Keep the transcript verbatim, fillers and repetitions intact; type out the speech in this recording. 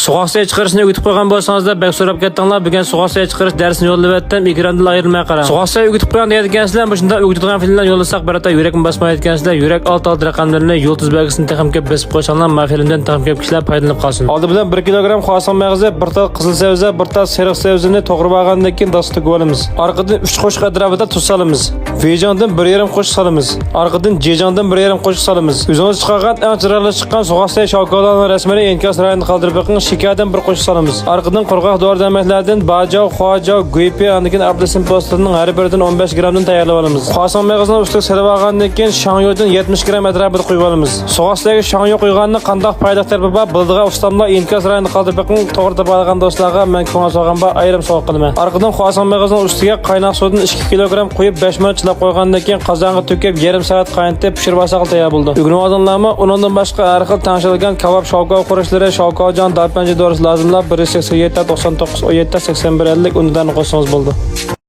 سۇغاق سەي چىقىرىشنى ئۆگىتىپ قويغان بولسىڭىزلار، بەك سوراپ كەتتىڭلار. بۈگۈن سۇغاق سەي چىقىرىش دەرسىنى يوللىۋەتتىم، ئېكراندىن ئايرىلماي قاراڭ. سۇغاق سەي ئۆگىتىپ قويغان دەيدىكەنسىلەر، مۇشۇنداق ئۆگىتىدىغان فىلىملەرنى يوللىساق، بىرەرتە يۈرەكمۇ باسمايدىكەنسىلەر. يۈرەك ئالتە ئالتە رەقەملىرىنى، يۇلتۇز بەلگىسىنى تېخىمۇ كۆپ بېسىپ قويساڭلار، ما فىلىمدىن تېخىمۇ كۆپ كىشىلەر پايدىلىنىپ قالسۇن. ئالدى بىلەن بىر كىلوگرام خۇاساڭ مېغىزى، بىر تال قىزىل سەۋزە، بىر تال سېرىق سەۋزىنى توغرىۋالغاندىن كېيىن داستىغا تۆكۈۋالىمىز. ئارقىدىن ئۈچ قوشۇق ئەتراپىدا تۇز سالىمىز. ۋېيجاڭدىن بىر يېرىم قوشۇق سالىمىز. ئارقىدىن جېيجاڭدىن بىر يېرىم قوشۇق سالىمىز. ئۆزىڭىز چىقارغان ئەڭ چىرايلىق چىققان سۇغاق سەي شاۋكاۋلارنىڭ رەسىمىنى ئىنكاس رايونىدا قالدۇرۇپ بېقىڭ، شېكەردىن بىر قوشۇق سالىمىز. ئارقىدىن قۇرغاق دورا-دەرمەكلەردىن باجاۋ، خۇاجاۋ، گۇيپى، ئاندىن كېيىن ئاپېلسىن پوستىدىن ھەر بىرىدىن ئون بەش گرامدىن تەييارلىۋالىمىز. خۇاساڭ مېغىزىنى ئۈستىگە سېلىۋالغاندىن كېيىن، شاڭيۇدىن يەتمىش گرام ئەتراپىدا قۇيۇۋالىمىز. سۇغاق سەيگە شاڭيۇ قۇيغاننىڭ قانداق پايدىلىق تەرىپى بار، بىلىدىغان ئۇستاملار ئىنكاس رايونىدا قالدۇرۇپ بېقىڭ، توغرا تاپالىغان دوستلارغا مەن كۆڭۈل سالغان بار ئايرىم سوۋغا قىلىمەن. ئارقىدىن خۇاساڭ مېغىزىنىڭ ئۈستىگە قايناق سۇدىن ئىككى كىلوگرام قۇيۇپ، بەش مىنۇت چىلاپ قويغاندىن كېيىن، قازانغا تۆكۈپ، يېرىم سائەت قاينىتىپ، پىشۇرۇۋالساقلا تەييار بولىدۇ. ئۆگىنىۋالدىڭلارمۇ؟ ئۇنىڭدىن باشقا ھەر خىل تەڭشىلگەن كاۋاپ شاۋكاۋ خۇرۇچلىرى، شاۋكاۋجان، دارپەنجى دورىسى لازىملار بىر يۈز سەكسەن يەتتە، توقسان توققۇز، ئون يەتتە، سەكسەن بىر، ئەللىك ئۇندىدارنى قوشسىڭىز بولىدۇ.